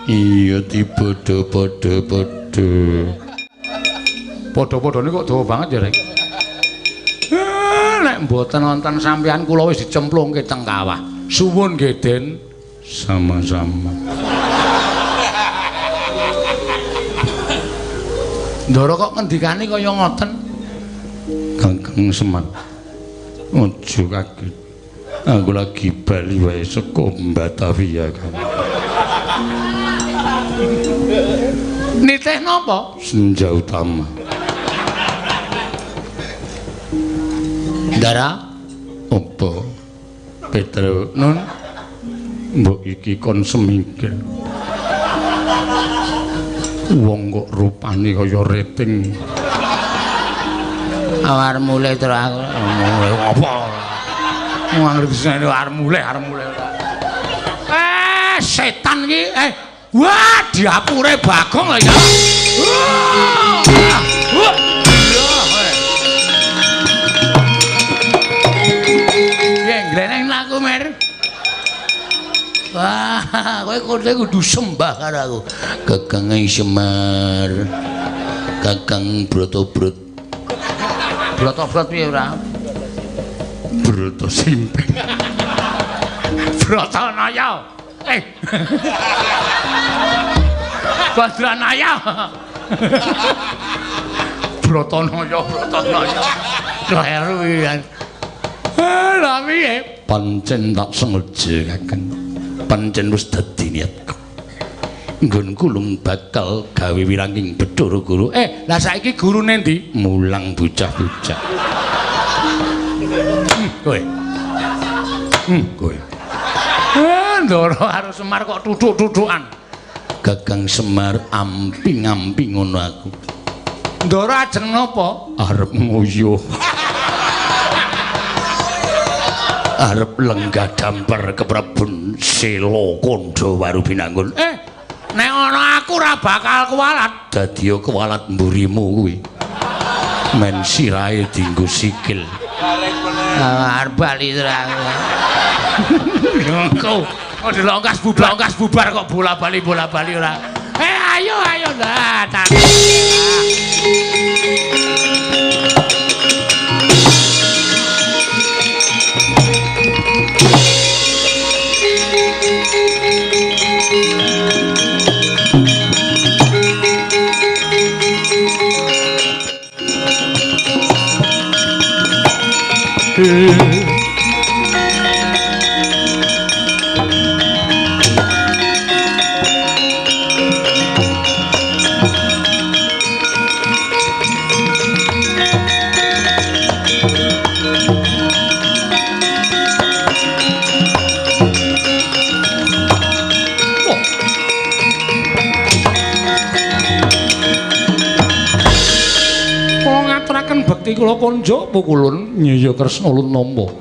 Iya tiba padha padha. Padha-padhane kok dawa banget ya, Rek. Nek mboten wonten sampeyan kula wis dicemplungke teng kawah. Suwun nggih, Den. Sama-sama. Ndara kok ngendikane kaya ngoten? Kakang Semar. Aja kaget. Aku lagi bali wae saka Batavia kan. Nitih napa? Senja utama. Ndara, apa? Petro nun. Mbok iki kon semingkir. Wong kok rupane kaya rating. Awar mulih terus aku. Mulih apa? Wong anggere disene arep mulih, arep mulih ora. Setan iki. Wah, diapure Bagong lho ya. Wah. Piye gleneng laku, Mer? Wah, kowe kudu sembah karo aku. Kakange Semar. Kakang Brotobrot. Brotobrot piye ora? Broto simping. Brotonaya. Badranaya. Brotonaya, Brotonaya. Kleru iki. Lah piye? Pancen tak sengaja Kakang. Pancen wis dadi niatku. Nggonku lung bakal gawe wiranging Bathara Guru. Lah saiki gurune ndi? Mulang bocah-bocah. Kowe. Kowe. Ndara karo Semar kok tuthuk-tuthukan. Kakang Semar amping-amping ngono aku. Ndara ajeng napa? Arep nguyuh. Arep lenggah damper keprabon Sela Kandha Waru Binangun. Nek ana aku ora bakal kuwalat. Dadi kuwalat mburimu kuwi. Men sirahe dienggo sikil. Arep bali terus. Engko kok dilongkas bubar, longkas bubar kok bola-bali bola-bali ora. Ayo ayo lah. Bekti kula kunjuk pukulun iya Kresna ulun nampa.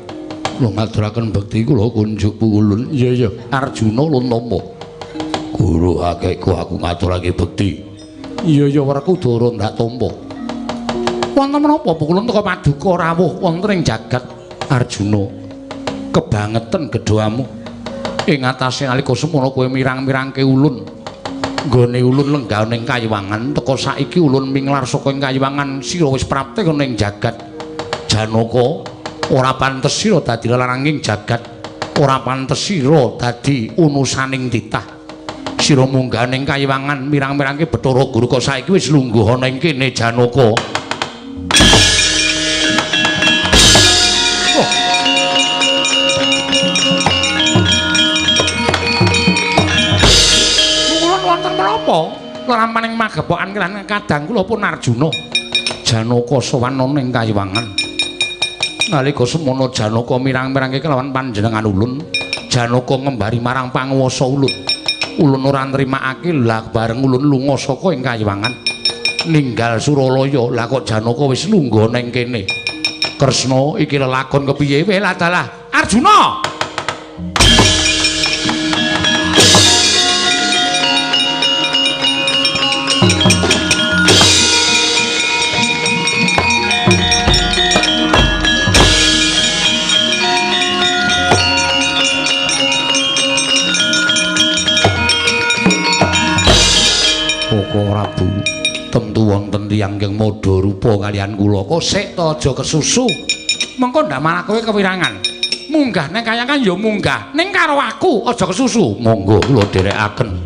Kula ngaturaken bekti kula kunjuk pukulun iya Arjuna ulun nampa. Guru akehku aku ngaturake bekti. Iya Werkudara ndak tampa. Wonten menapa pukulun teka paduka rawuh wonten ing jagat Arjuna. Kebangeten gedhamu ing atase nalika semono kowe mirang-mirangke ulun. Nggone ulun lenggah ning kayiwangan teka saiki ulun minglar saka ing kayiwangan sira wis prapte ning jagat Janaka. Ora pantes sira dadi lelaranging jagat, ora pantes sira dadi unusaning titah. Sira munggah ning kayiwangan mirang-mirangke Bathara Guru kok saiki wis lungguh ana ing kene Janaka. Lerampaning magepokan lan kadang kula pun Arjuna. Janaka sowan ana ing kayiwangan. Nalika semono Janaka mirang-mirangke kelawan panjenengan ulun, Janaka ngembari marang panguwasa ulun. Ulun ora nrimakake lah bareng ulun lunga saka ing kayiwangan ninggal Suralaya. Lah kok Janaka wis lungguh ana ing kene. Kresna iki lelakon kepiye? Weh dalah Arjuna. Koko Prabu, tentu wonten tiyang ingkang madha rupa kaliyan kula. Kok sik to aja kesusu. Mengko ndak malah kowe kewirangan. Munggah ning kayangan ya munggah, ning karo aku aja kesusu. Monggo kula dherekaken.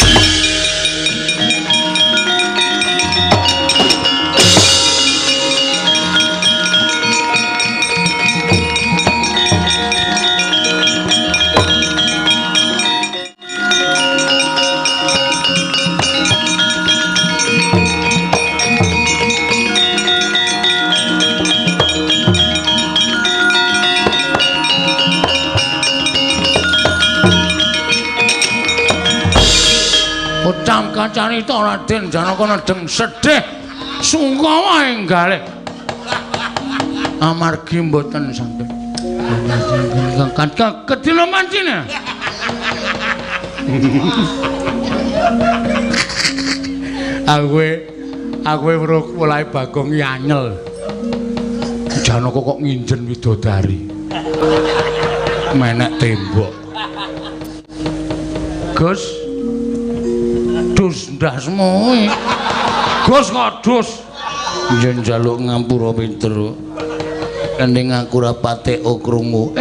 Kacarita Raden Janaka nedeng sedih sungkawa ing galih. Amargi mboten saged. Kedina mancine. Aku weruh polahe Bagong iki anyel. Janaka kok nginjen widodari. Menek tembok. Gus. Dus ndasmu. Gus kok dus. Yen njaluk ngampura pinter. Ning aku ora patek krungu.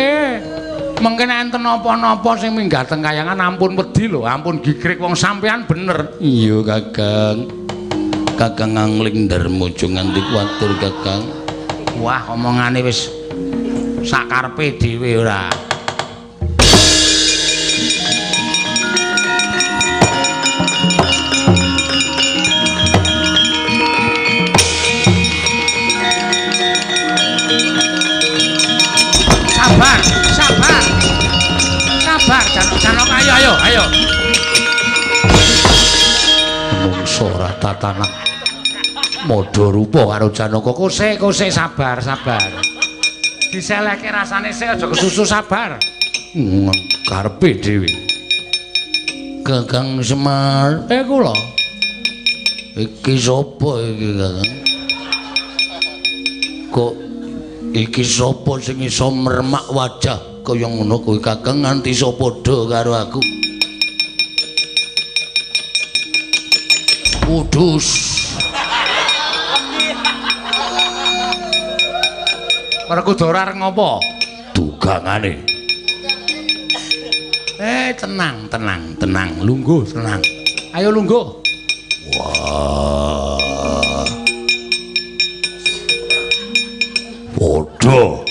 Mengke nek enten napa-napa sing minggah teng kayangan ampun wedi lho, ampun gigrik wong sampean bener. Iya, Kakang. Kakang angling darma aja nganti kuwatir, Kakang. Wah, omongane wis sakarepe dhewe ora. Sabar, sabar. Sabar, Janaka, ayo, ayo, ayo. Mungso ora tatanan. Madha rupa karo Janaka. Kose, kose, sabar, sabar. Diselehke rasane sik aja kesusu, sabar. Karepe dhewe. Kakang Semar, kula. Iki sapa iki, Kakang? Kok iki sapa sing iso mermak wajah kaya ngono kuwi, Kakang, nganti iso padha karo aku? Kudus. Werkudara arep ngopo? Dugangane. Tenang, tenang, tenang. Lungguh, tenang. Ayo lungguh. Wah. Padha.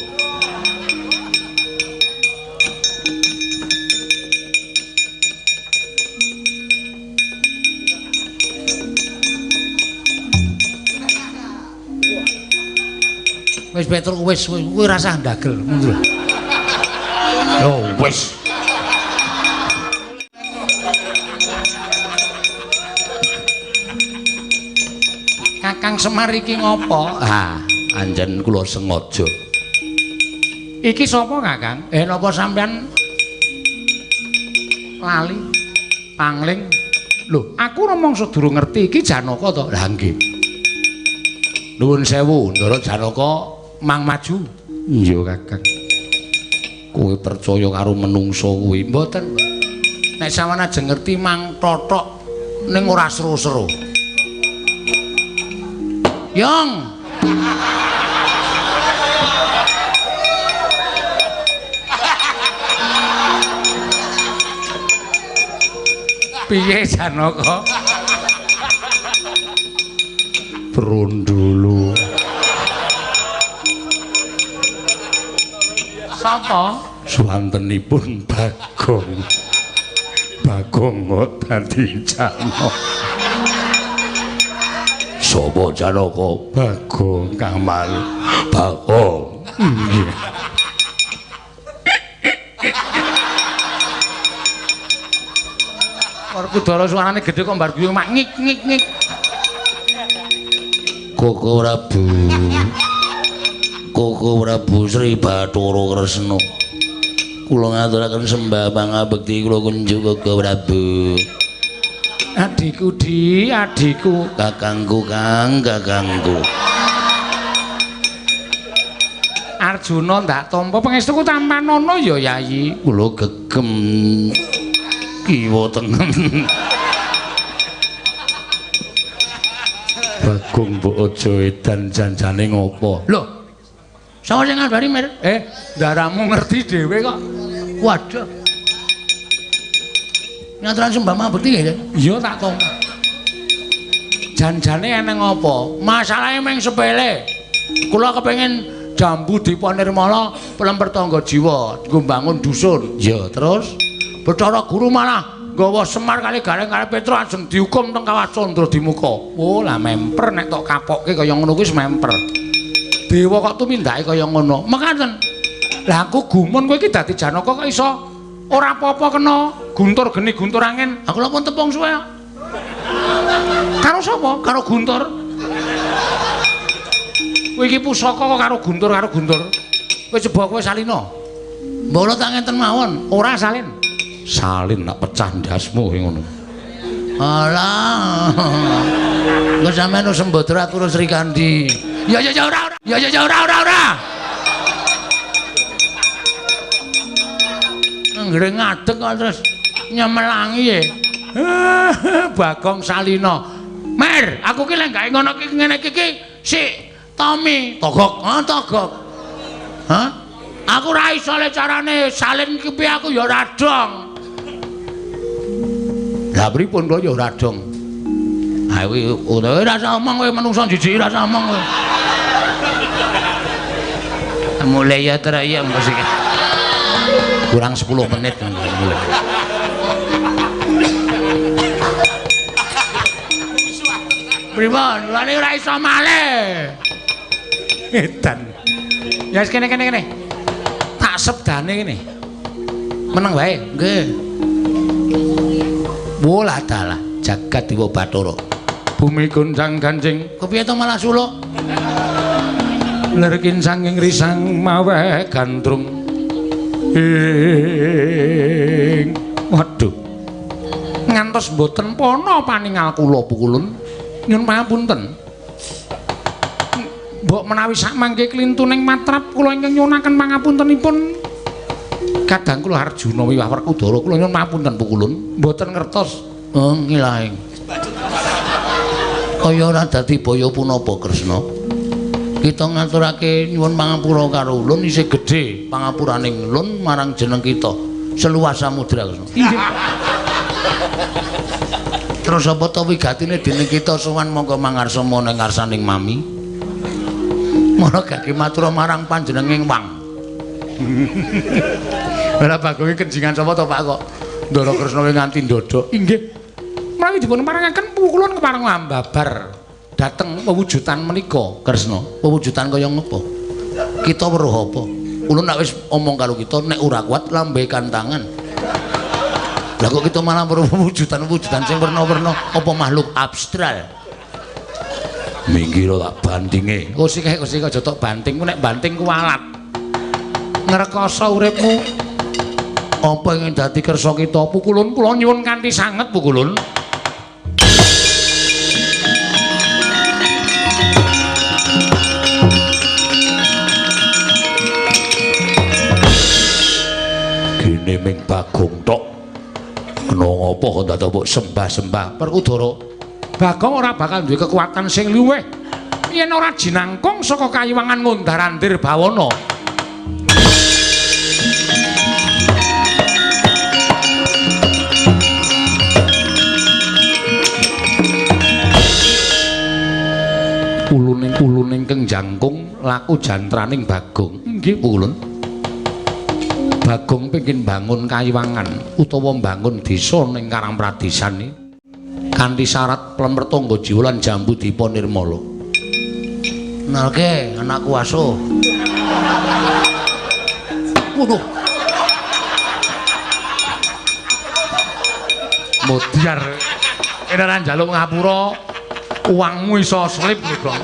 Wis Petruk wis kuwi rasah ndagel mundur. Yo wis. Kakang Semar iki ngopo? Ah, anjen kula sengaja. Iki sapa, Kakang? Napa sampean lali pangling? Lho, aku rumangsa durung ngerti iki Janaka to. Lah nggih. Nuwun sewu, Ndara Janaka mang maju. Iya, Kakang. Kowe percaya karo menungso kuwi? Mboten. Nek sampean ajeng ngerti mang tothok ning ora seru-seru. Yong. Piye Janaka? Brondolo. Sapa? Suwantenipun Bagong. Bagong kok dadi Janaka. Sapa Janaka? Bagong Kamal. Bagong. Nggih. Werkudara suarane gedhe kok mbar guyu mak ngik ngik ngik. Koko Prabu. Koko Prabu Sri Bathara Kresna. Kula ngaturaken sembah pangabekti kula kunjuk Koko Prabu. Adhiku di, adhiku, kakangku kang, kakangku. Arjuna ndak tampa pangestuku tampanono ya Yayi. Kula gegem kiwa tengen. Bagong mbok aja edan janjane ngopo? Lho. Sapa sing ngabari, Mir? Ndaramu ngerti dhewe kok. Waduh. Ngaturan sembah mabekti ya? Iya tak tampa. Janjane eneng apa? Masalahe mung sepele. Kula kepengin jambu Dipa Nirmala pelemper tangga jiwa nggo mbangun dusun. Ya, terus Bathara Guru malah nggawa Semar kali Gareng kali Petruk ajeng dihukum teng Kawah Candra Dimuka. Oh, lah memper nek tok kapokke kaya ngono kuwi wis memper. Dewa kok tumindake kaya ngono. Mekaten. Lah aku gumun kowe iki dadi Janaka kok iso ora apa-apa kena guntur geni guntur angin. Aku lha pun tepung suwe. Karo sapa? Karo Guntur. Kowe iki pusaka kok karo Guntur karo Guntur. Kowe coba kowe salina. Mbok kula tak ngenten mawon, ora salin. Salin nak pecah ndasmu kowe ngono. Alah. Engko sampean wis sembodra aku karo Srikandi. Ya ya ya ora ora. Ya ya ya ora ora ora. Anggere ngadeg kok terus nyemelangi e. Bagong Salina. Mer, aku ki lek gawe ngono ki ngene iki ki sik Tommy togok. Ha togok. Hah? Aku ora iso le carane salin ki piye aku ya ora dong. Lah pripun kula ya ora dong. Ha kuwi ora usah omong kowe menungso jijik ora usah omong kowe. Mulai ya tra ya mbok sik. Kurang 10 menit mulai. Pripun? Lane ora iso malih. Edan. Ya wis kene kene kene. Tak sebdane kene. Meneng wae. Nggih. Wolah dalah jagat Dewa Bathara. Bumi goncang ganjing. Kepiye to malah suluk? Lerkin sanging risang maweh gandrung. Ing waduh. Ngantos mboten pana paningal kula pukulun. Nyun pangapunten. Mbok menawi sakmangke klintuning matrap kula ingkang nyuwunaken pangapuntenipun. Kadang kula Arjuna wiwah Werkudara kula nyuwun pangapunten pukulun. Mboten ngertos. Oh ngilaing. Kaya ora dadi baya punapa Kresna. Kita ngaturake nyuwun pangapura karo ulun isih gedhe pangapuraning ulun marang jeneng kita seluas samudra Kresna. Inggih. Terus apa to wigatine dening kita sowan monggo mangarsa ning ngarsaning mami. Mara gage matur marang panjenenging wang. Ora Bagonge kenjingan sapa to Pak kok Ndara Kresna nganti ndodok. Inggih. Menawi dipun parengaken pukulun kepareng ambabar dhateng pewujudan menika Kresna. Pewujudan kaya ngopo? Kita weruh apa? Ulun nek wis omong karo kita nek ora kuat lambaikan tangan. Lah kok kita malah weruh pewujudan-pewujudan sing werna-werna apa makhluk abstral. Minggir tak bantinge. Oh sik sik aja tok banting, ku nek banting kuwalat. Ngrekoso uripmu. Apa ingin dadi kersa kita pukulun kula nyuwun kanthi sanget pukulun. Gene ming Bagong tok. Kena ngopo kok dadak mbok sembah-sembah Werkudara. Bagong ora bakal duwe kekuatan sing luwih yen ora jinangkung saka kayiwangan ngundar-andir bawana. Ulun ingkang jangkung laku jantraning Bagong. Inggih Ulun. Bagong pengin bangun kayiwangan utawa mbangun desa ning Karangpradesan iki kanthi syarat plemer tangga jiwa lan jambu dipa nirmala. Nalke anakku asuh. Waduh. Modiar. Kene ora njaluk ngapura, uangmu iso slip lho, Gong.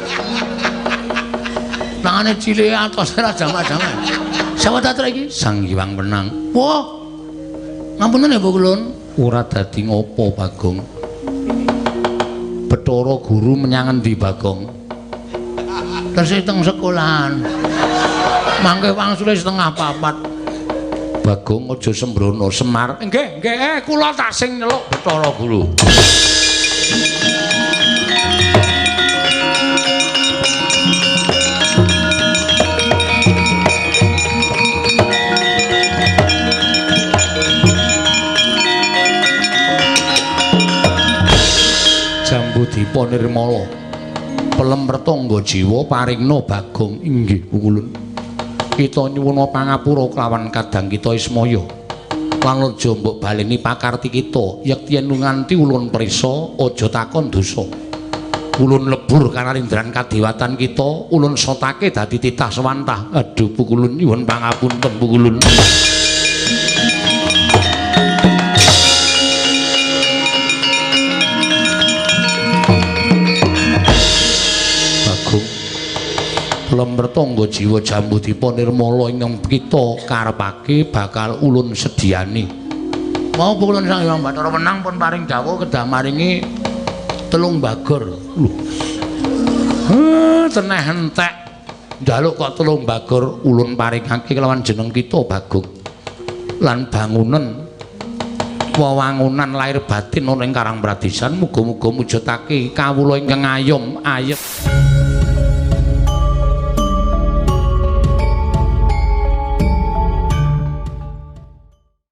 Tangane cilik atos ora jamak-jamak. Sapa ta iki? Sang Hyang Wenang. Wah. Ngapunten ya, Bu Kulun. Ora dadi ngopo, Bagong. Bathara Guru menyang endi, Bagong? Tesih teng sekolahan. Mangke wangsule 3:30. Bagong aja sembrono, Semar. Nggih, nggih, kula tak sing nyeluk Bathara Guru. Jambu Dipa Nirmala. Pelem retangga jiwa paringna Bagong. Inggih, Pukulun. Kita nyuwuna pangapura kelawan kadang kita Ismaya. Lan aja mbok baleni pakarti kita, yekti yen nganti ulun prisa aja takon dosa. Ulun lebur kanalindran kadewatan kita, ulun sotake dadi titah sewantah. Aduh Pukulun, nyuwun pangapunten Pukulun. Mretangga Jiwa Jambudipa Nirmala ingkang kita karepake bakal ulun sediani. Mau ulun Sang Hyang Bathara Wenang pun paring dawuh kedah maringi 3 bagor. Lho. Teneh entek. Njaluk kok 3 bagor ulun paringake kelawan jeneng kita Bagong. Lan bangunan wewangunan lahir batin ana ing Karang Pradisan muga-muga mujudake kawula ingkang ayom ayem.